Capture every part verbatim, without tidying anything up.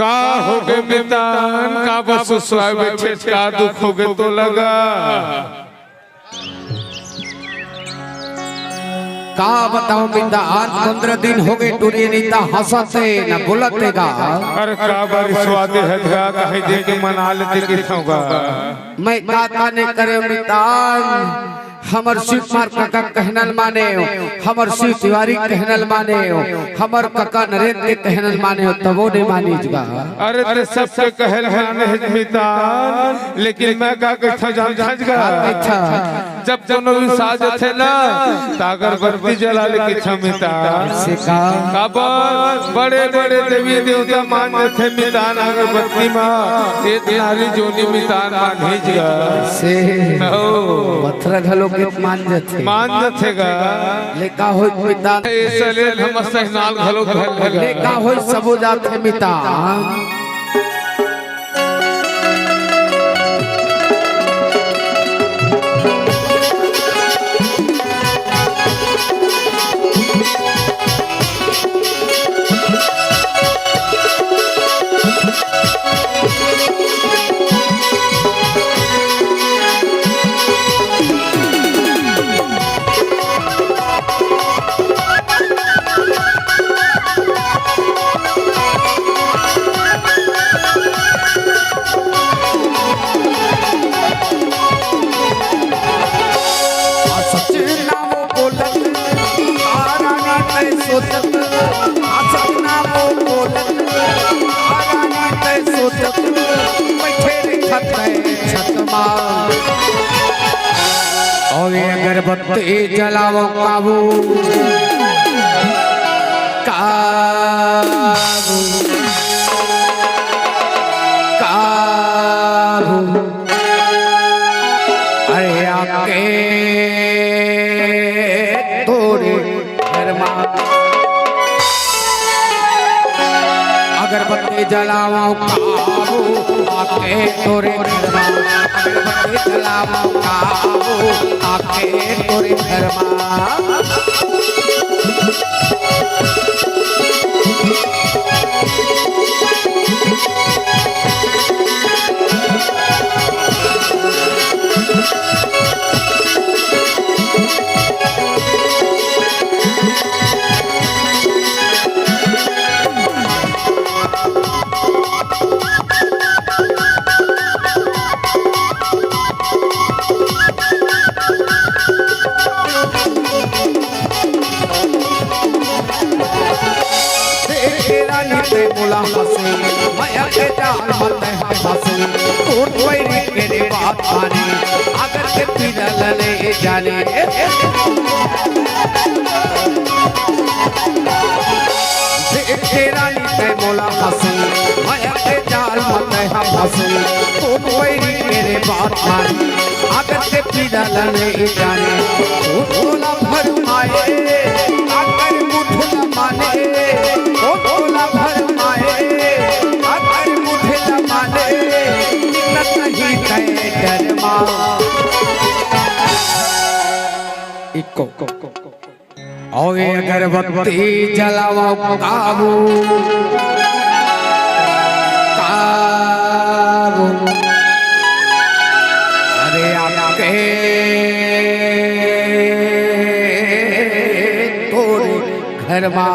का होगे मितान, का बस सुसुआए बइठे, का दुख होगे तोला गा? का बतावंव मितान, पंद्रह दिन होगे टूरी नी त हंसत हे न बोलत हे गा। अरे का बारी स्वाद हे गा, कहीं दे के मना लेते किथंव गा। मैं का का नइ करेंव मितान, हमर शिव कुमार कका कहना ल मानेंव, हमर शिव तिवारी कहना ल मानेंव, हमर कका नरेंद्र के कहना ल मानेंव, तभो नइ मानिस गा। अरे ते सबके कहे ल मानेस मितान, लेकिन मैं का कहिथंव जानथस गा? का कहिथस? जब कोनो रिसा जथे ना, त अगरबत्ती जला ले किथंव मितान। से का? काबर बड़े-बड़े देवी देवता मान जथे मितान अगरबत्ती मा, ए नारी जोनी मितान मानही गा। से हो। पथरा घलो के मान जथे। मान जथे गा। ले का होय मितान? ए सलेन हमर सहनाल घलो घल ले गा। ले का होय सबो जाथे मितान। सच नाम बोलत, आ रानी तैं सोचत, आ सच नाम बोलत, आ रानी तैं सोचत, बइठे रे छत, छत मा। अउ ए अगरबत्ती जलावंव काबू, काबू, काबू। अरे आके तोरे घर मा अगरबत्ती जलावंव काबू, आके तोरे घर मा। अगरबत्ती जलावंव काबू, आके तोरे घर मा। देखे रानी तैं मोला हंसे, मया के जाल म तैं हंसे, कोन वैरी के रे बात माने, अगर के पीरा लले जाने। देखे रानी तैं मोला हंसे, मया के जाल म तैं हंसे, कोन वैरी के रे बात माने। आदत के पीरा ल नइ जाने, ओ तोला भरमाए, आकर मुठ ल माने। ओ तोला भरमाए, आकर मुठ ल माने। निकलत नहीं तैं डरमा। इको। अउ ए अगरबत्ती जलावंव काबू, काबू। अरे आके तोरे घर मा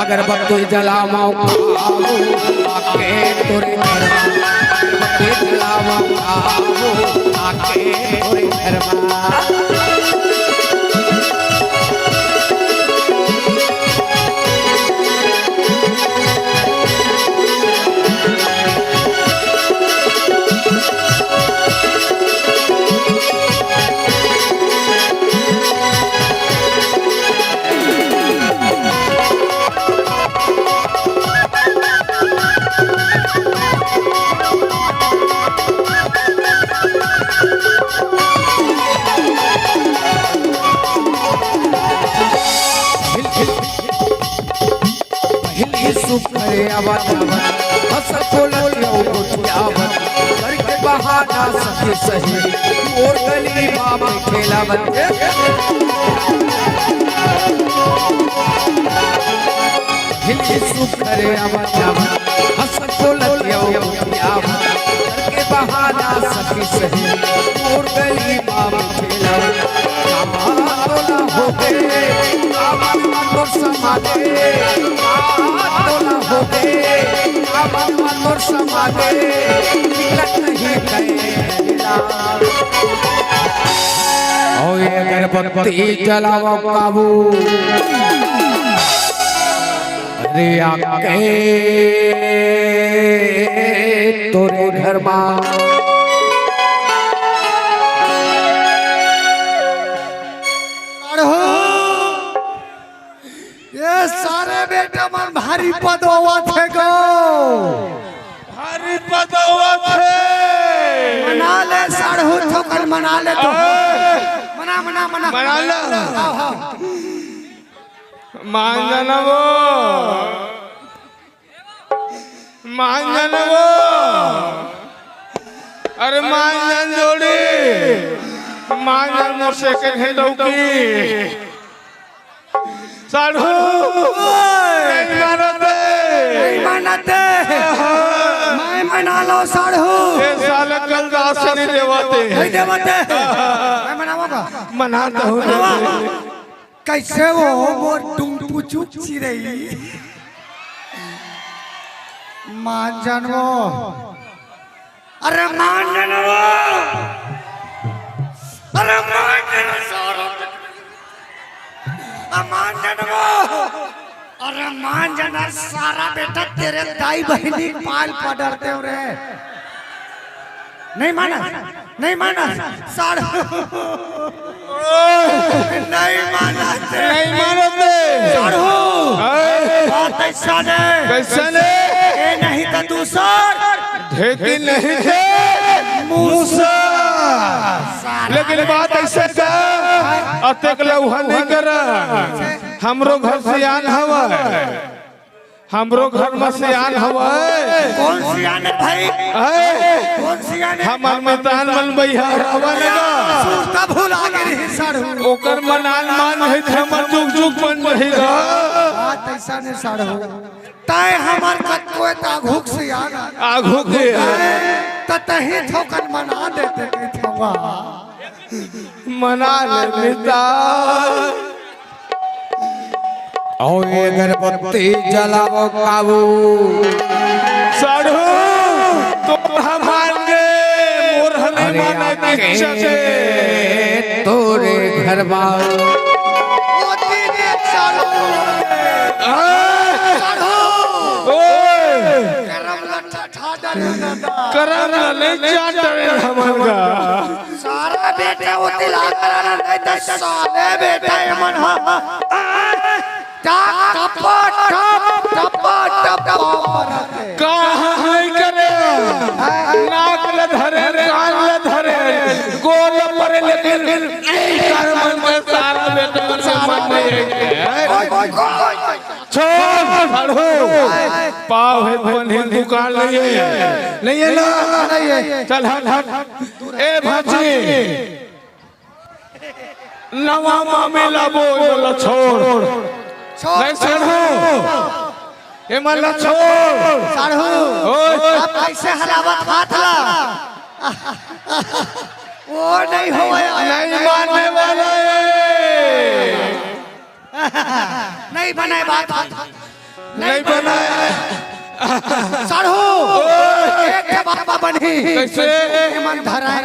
अगरबत्ती जलावंव काबू, आके तोरे घर मा। अगरबत्ती जलावंव काबू, आके तोरे घर मा। हिल, हिल। पहिली सुख करे आवत, हंस बोलत अउ गोठियावत, करके बहाना सखी सहेली, मोर गली मा बइठे लावत। हे सुखर आवा जावा, हंस बोलत यौ उठियावा, करके बहाना सखी सही, मोर गली माँ मिथिला। कामा तोला हो गे, कामा तोर समागे, कामा तोला हो गे, कामा तोर समागे, निकलत नहीं कैला। ओ ये अगरबत्ती जलावा बाबू। अरे आके तोरे घर मा। अरे हो, ये सारे बेटा मन भारी पदोवत हे गो। भारी पदोवत हे। मना ले साढ़ू थोकन मना ले तो। ए। मना, मना, मना। मना ले। हाँ, हाँ। मान जाना वो। मान जाना वो। अरे मान जान जोड़ी। मान जान मोर second hand डौकी। साढ़ू। नहीं मानते। नहीं मानते। हाँ। मैं मना लो साढ़ू। ये साला कल दास नहीं देवाते। नहीं देवाते। मैं मनाऊंगा। मनाता हूँ। मनावा। कैसे वो मोर टुमटुचुक चिरई? मान जानवो। अरे मान जानवो। अरे मान जानवो सारा। अरे मान जानवो। अरे मान जाना सारा बेटा, तेरे दाई बहिनी पाल पडरते हो रे। नहीं माना, नहीं माना, साढ़ू। नहीं मानते। नहीं मानते। साढ़ू। अरे। बात ऐसा ने। कैसा ने? ये नहीं तो दूसर। ढेकी नहीं थे। मूसा। साढ़ू। लेकिन बात ऐसे का, अतेक लौहा नहीं करा। हमरो घर सियान हवा। हमरो घर में सियान हवय। कौन सियान है भाई? अय, कौन सियान है? हमर मितान मन बइहा हवन गा। सुरता भुला गे रही साढ़ू। ओकर मनान मान है, हमर जुग जुग बन रही गा। बात ऐसा ने साढ़ू। तय हमर कतको आघुक सियान है। आघुक है। त तही थोकन मना देते के थोवा। मना ले मिता। ओ अगरबत्ती जलावो काबू। साढ़ू, तोर हमार के, मोर हने अरे माने आके किच्चा के। तोरे घर मा। ओ दीदी साढ़ू। हाँ। साढ़ू। ओए। करम लट्ठा ठा डाले दादा। करम ला नहीं चाट डाले हमन का। सारा बेटा वो तिला कराना नहीं तो साले बेटा ये मन हा। टप, टप, टप, टप, टप। कहाँ नहीं करे? नाक ले धरे, कान ले धरे, गोल परे, लेकिन नहीं कर मन के सारा बेटा मन में मन नहीं है। ओए, ओए, ओए, ओए। छोड़, साढ़ू। पाव है, बन है, दुकान नहीं है। नहीं है ना? नहीं है। चल, हट, हट। ए भाजी, नवा मामी ला बोल, बोला छोड़। छोड़। नहीं, साढ़ू। ए मन ला छोड़। साढ़ू, ओए। आप कैसे हलावत हाथ ला? वो नहीं हो, नहीं मानने वाला है। नहीं बनाए बात। नहीं बनाए। साढ़ू, ओए। एक ठे बाबा बनही। कैसे? ए मन धराए।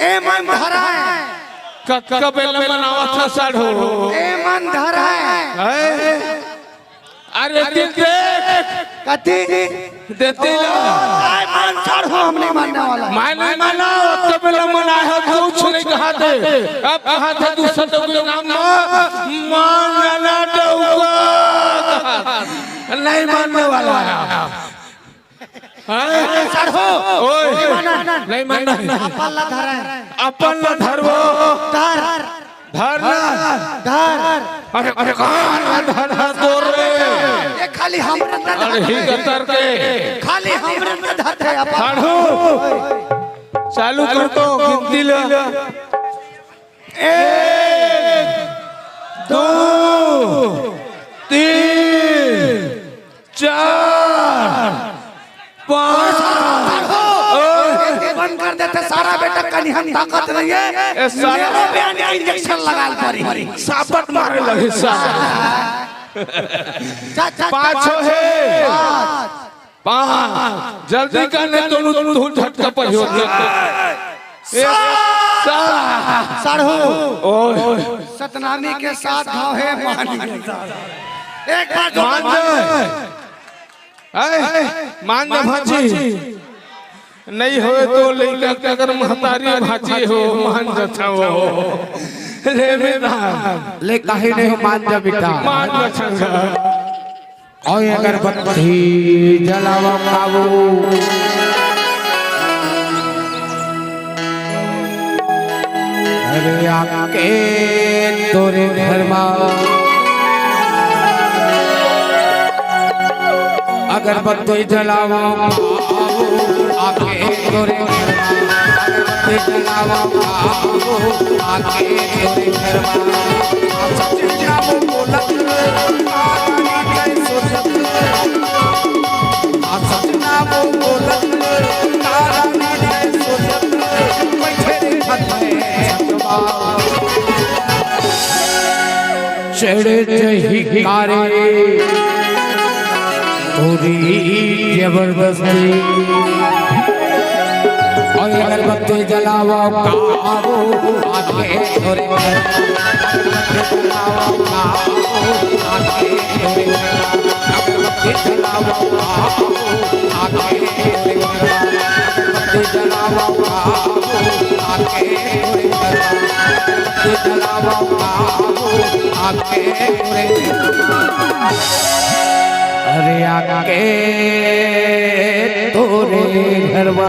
ए मन धराए। कतका बेला मनावत था साढ़ू। ए मन धराए। हैं? अरे दिल देख। कति? देती ला। आय मान चढ़ हो, हम नहीं मानने वाला। मैं नहीं माना, तब ले मना है, कुछ नहीं कहा थे। अब कहा थे दूसरे के नाम ना, मान जाना डौका। नहीं मानने वाला है। हाँ? चढ़ हो। ओए। नहीं माना। नहीं माना। अपन ला धरा है। अपन ला धरवो। धर। धरना। धर। अरे, अरे, कहाँ ना धरना तोर रे? ये खाली हमरे अंदर अरे, धरते ही हैं। कतर के। खाली हमरे अंदर धरते हैं अपन। साढ़ू। चालू कर तो गिनती ले। एक, दो, तीन। चार, पाँच। ओए। बंद कर देते सारा बेटा, कहीं हम ताकत नहीं है। ए, सारा मेरे बयान का इंजेक्शन लगा पड़ी। सापट मारे लगे सारा। चा, चा, पाँच हो हे। पाँच। पाँच। जल्दी करने तो तू झटका पर ही होते। ए, सात। साढ़ू। ओए। सतनामी के साथ घाव हे, मान। एक बार जो मान जाए। ऐ, मान जा भांजी। नहीं होए तो लइका के अगर महतारी भांजी हो, मान जाता हो। ले बेटा। ले काहे नहीं हो, मान जा बेटा। मान जा छंगा। ओए अगरबत्ती जलावा बाबू। अरे आके तोरे घर मा अगरबत्ती जलावा बाबू, आके तोरे घर मा अगरबत्ती जलावा बाबू, आके तोरे घर मा। सच नाम बोलत, तारा नाम सोचत। आ सच नाम बोलत, तारा नाम सोचत। बैठे रे छत में छतवा। चढ़ जही कारे तोरी जबरदस्ती। और अगरबत्ती जलावा बाबू, आके तोरे घर। अगरबत्ती जलावा बाबू, आके तोरे घर। अगरबत्ती जलावा बाबू, आके तोरे घर। अगरबत्ती जलावा बाबू, आके तोरे घर। अगरबत्ती जलावा बाबू, आके तोरे घर। अरे आके तोरे घरवा।